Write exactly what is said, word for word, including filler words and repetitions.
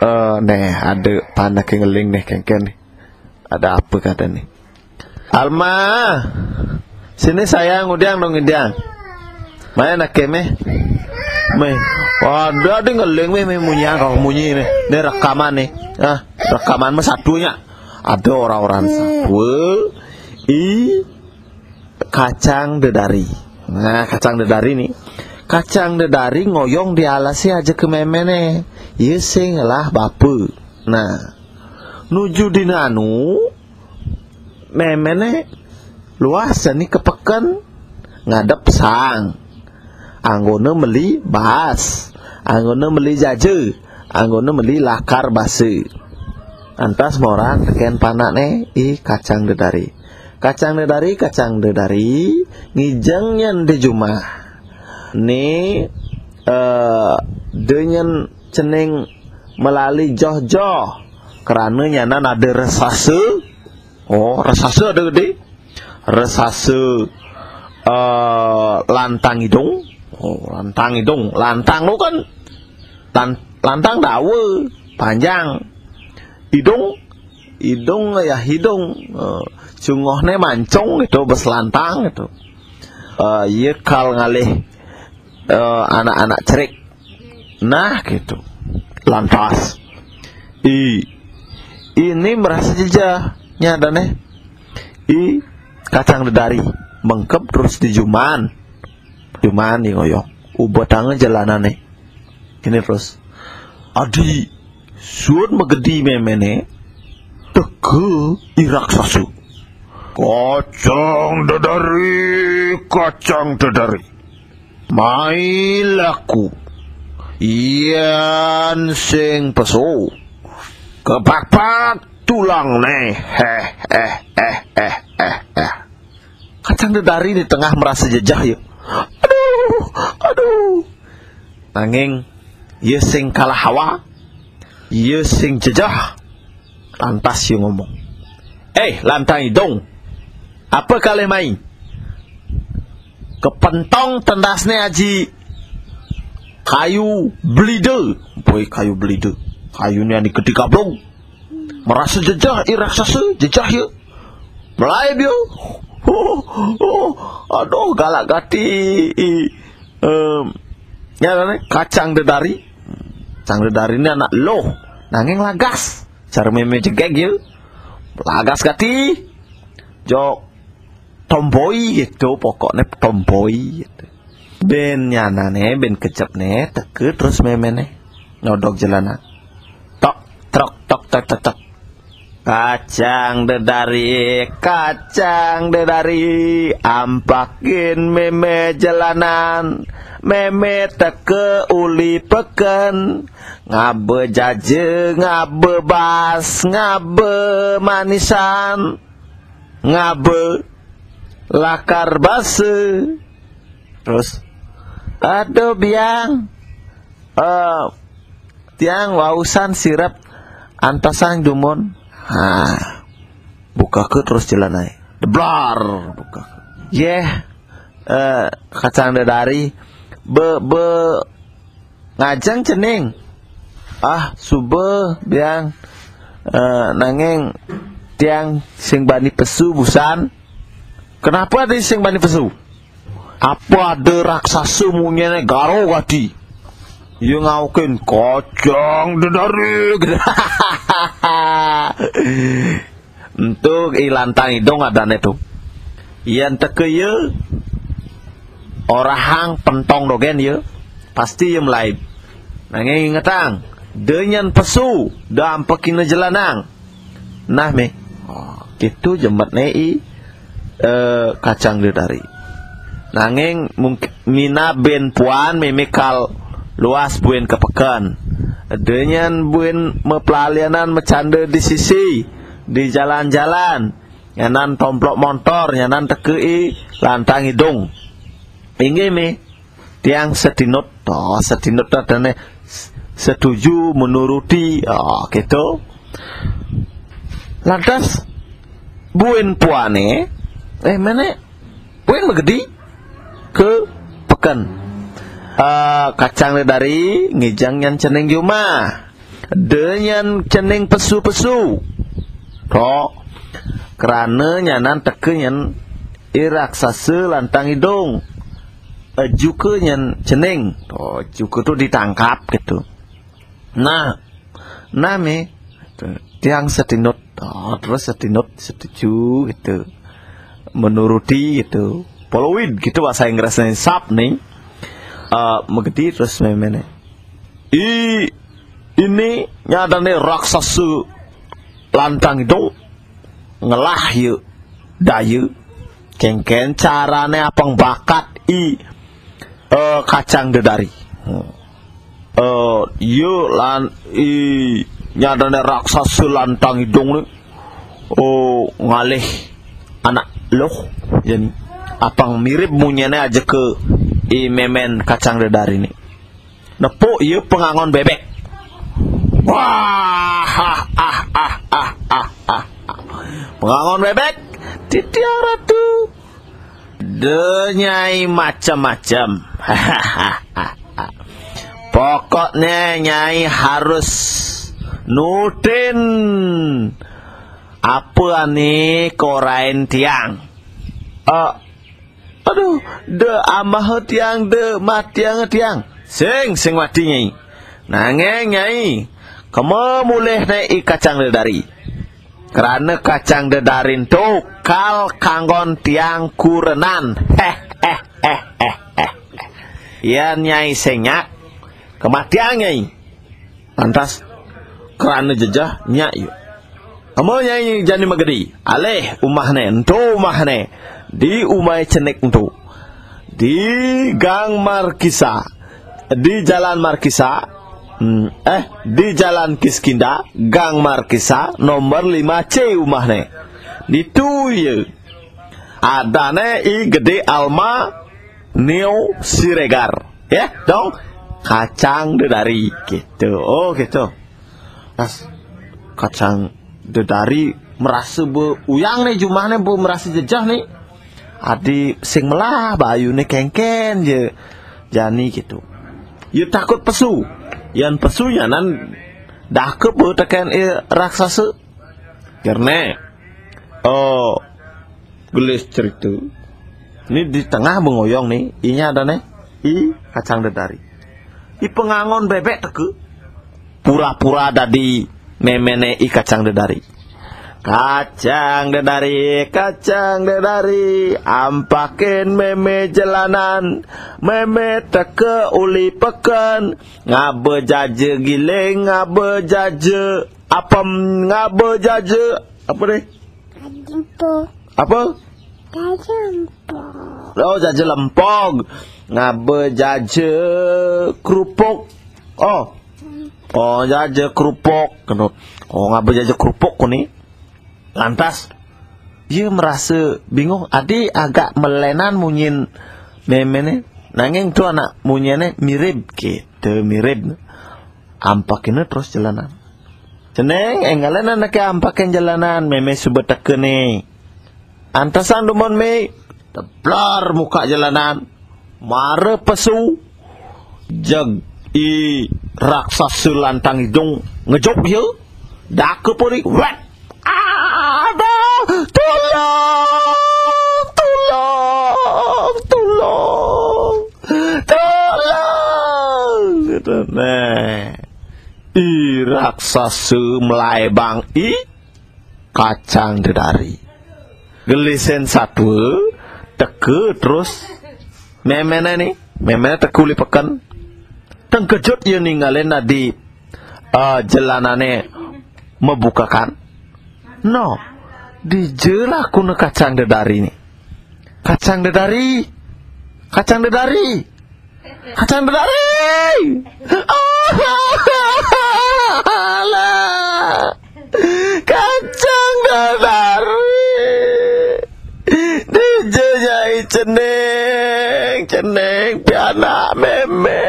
Eh, neh, ada panak ngeling neh, kengken neh. Ada apa kata neh? Alma, sini sayang, udiang dong, udiang. Main ake meh. Meh. Waduh, ada ngeling meh, meh munyi kau munyi meh. Ini rekaman nih. Ah, rekaman mah satunya. Ada orang-orang satu. I kacang dedari. Nah, kacang dedari nih. Kacang dedari ngoyong di alasnya aja ke memene. Iya sing lah bape. Nah, nuju dina anu, memene luas nih ke peken ngadep sang. Anggona meli bas, anggona meli jaja, anggona meli lakar basa. Antas morang teken panakne i kacang dedari. Kacang dedari, kacang dedari, ngijeng nyen di jumah. Ni eh, de nyen cening melali joh-joh. Kerana nyanan ada resase. Oh, resase ada gede. Resase eh, lantang idung. Oh, lantang idung. Lantang tu kan lan- lantang dawa, panjang. Idung, idung ya idung. Eh, cungohne mancung gitu, beselantang gitu. Eh, iya kal ngalih eh, anak-anak cerik. Nah, gitu. Lantas, i ini merasa jejah nyadane. I kacang dedari mengkep terus di juman. Juman di ngoyong. Ubetanga jelanane. Ini terus. Adi suud magedi memene teka i raksasa. Kacang dedari, kacang dedari. Mai laku. Yan sing pesu. Kepakpak tulang ne. Heh, eh, eh, eh, eh, eh. Kacang dedari di tengah merasa jejah ya. Aduh, aduh. Nanging ya sing kalah hawa. Ya sing jejah. Lantas ya ngomong. Eh, lantang idung. Apa kalih mai? Kepentong tendasne aji kayu belida. Boy, kayu belida. Kayune ane gede gablong. Merasa jejah i raksasa, jejah ya. Melaib ya. Oh, oh, aduh, galak gati. Em, ya, kacang dedari. Kacang dedari ini anak loh. Nanging lagas. Cara meme jegeg ya. Lagas gati. Jok tomboi gitu, pokoknya tomboi gitu. Ben nyanane, ben kejepne, teke terus memene. Nyodok jalanan. Tok, trok, tok, tok, tok, tok. Kacang dedari, kacang dedari, ampakin meme jalanan. Meme teke uli peken, ngaba jaja, ngaba bas, ngaba manisan, ngaba lakar basa. Terus, aduh biang, eh, tiang wausan sirep, antosang dumun. Ha, buka ke terus jalan ae. Deblar, buka. Yeh, eh, kacang dedari, be, be, ngajeng cening. Ah, suba biang. Eh, nanging tiang sing bani pesu busan. Kenapa ada sing bani pesu? Apa ada raksasa munyene garo gati? Ia ngaukin kacang dedari. Entuk i lantang idung adane tu. Yen teka ia orahang pentong dogen ia, pasti ia melaib. Nanging ingetang, da nyan pesu, da ampa kina jelanang. Nah meh. Oh, kitu jemetne i eh, kacang dedari. Nanging mungkin mina ben puan mimikal luas buin ke peken. Da nyan buin mepelalianan mecanda di sisi, di jalan-jalan. Nyanan tomplok montor, nyanan teke i lantang idung. Inggih meh, tiang setinut. Oh, setinut tu adane setuju, menuruti. Oh, gitu. Lantas buin puane, eh, mene, buin magedi ke peken. Eh, kacang dedari ngijang nyan cening jumah. Dé nyén cening pesu-pesu. To. Krana nyanan teka nyén i raksasa lantang idung. Ejuka nyén cening. To, ejuka tu ditangkap gitu. Nah, nami tiang setinut. To, terus setinut setuju gitu. Menuruti gitu. Following gitu bahasa Inggrisnya sap nih. Eh, magedi terus méméné. I ini nyadané raksasa lantang idung ngelah ya daya. Kénkén carané apang bakat i eh, kacang dedari. Eh, ya lan i nyadané raksasa lantang idung ni. Oh, ngalih anak luh. Jadi apang mirib munyiné aja ke i mémén kacang dedari ni. Nepuk ya pengangon bebek. Wah, ah, ah, ah, ah, ah, ah. Pengangon bebek, titiang ratu. Dé nyai macam-macam. Pokoknya nyai harus nutin apa ane korain tiang. Eh, aduh, dé amah tiang, dé matiang tiang. Sing, sing mati nyai. Nanging nyai, kema mulih ne i kacang dedari. Krana kacang dedari ento kal kanggon tiang kurenan. Heh, heh, heh, heh, heh. Yan nyai sing nyak, kematiang nyai. Lantas, krana jejeh nyak ya. Kema nyai jani magedi, alih umahne, ento umahne, di umai cenik ento. Di Gang Markisa, di Jalan Markisa, hmm, eh, di Jalan Kiskinda, Gang Markisa, nomor lima C umahne. Ditu ya. Adane i Gede Alma Neo Siregar. Ya, dong. Kacang dedari gitu. Oh, gitu. Pas kacang dedari merasa be uyang ne jumahne, be merasa jejeh ne. Adi sing melah bayune kengken je jani gitu. Ya takut pesu. Yan pesu nyanan dakep be teken i raksasa. Kerne. Oh, gelis cerita. Ni di tengah bengoyong ni, inya ada ne, i kacang dedari. I pengangon bebek teka. Pura-pura dadi memene i kacang dedari. Kacang dedari, kacang dedari, ampakin meme jelanan, meme teka uli peken, ngaba jaja giling, ngaba jaja apem, ngaba jaja, apa deh? Apa? Jaja lempog. Oh, jaja lempog. Ngaba jaja kerupuk. Oh. Oh, jaja kerupuk. Kena. Oh, ngaba jaja kerupuk ku ni. Lantas, ia merasa bingung. Adi agak melenan munyin memene. Nanging tu anak munyine mirip. Kita mirip. Ampakina terus jelanan. Ceneng, enggalan anake ampakin jelanan, meme suba teka ne. Antasan dumun me, teblar muka jelanan. Mara pesu, jeg i raksasa lantang idung ngejuk ya. Daka puri, wet. Aduh, tolong, tolong, tolong, tolong. Gitu. Nah, i raksasa melaibang i kacang dedari. Gelisin satwa, teka terus memene ni, memene teka uli peken. Tengkejut ia ninggalin adi, ah, jelanane mebukakan. No, dija lakuna kacang dedari ni. Kacang dedari, kacang dedari, kacang dedari. Alah. Kacang dadari. Dija nyai ceneng, ceneng pianak meme.